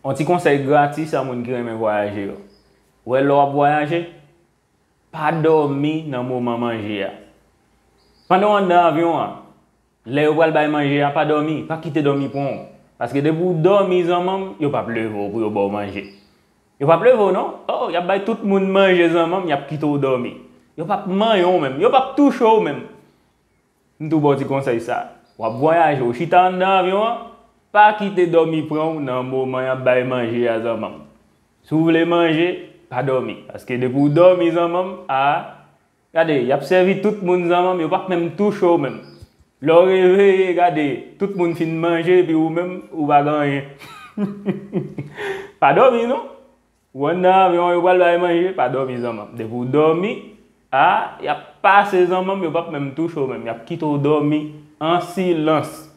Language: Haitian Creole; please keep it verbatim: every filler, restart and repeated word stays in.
On ti konsèy gratis a moun ki renmen vwayaje yo. Ou wè lè w ap vwayaje, pa dòmi nan moman manje a. Pandan w anndan avyon an, lè yo pral bay manje a, pa dòmi, pa kite dòmi pran w. Paske depi w dòmi zanmanm, yo p ap leve w pou yo ba w manje. Yo p ap leve w non. Oh, y ap bay tout moun manje zanmanm, y ap kite w dòmi. Yo p ap manyen w menm, yo p ap touche w menm. M tou ba w ti konsèy sa. W ap vwayaje, ou chita anndan avyon an, pa kite dòmi pran w nan moman y ap bay manje a zanmanm. Si w vle manje, pa dòmi. Paske depi w dòmi zanmanm, a, gade, y ap sèvi tout moun zanmanm, yo p ap menm touche w menm. Lè w reveye, gade, tout moun fin manje, epi ou menm, ou pa gen anyen. Pa dòmi non. Ou anndan avyon, yo pral bay manje, pa dòmi zanmanm. Depi w dòmi, a, y ap pase zanmanm, yo p ap menm touche w menm. Y ap kite w dòmi an silans.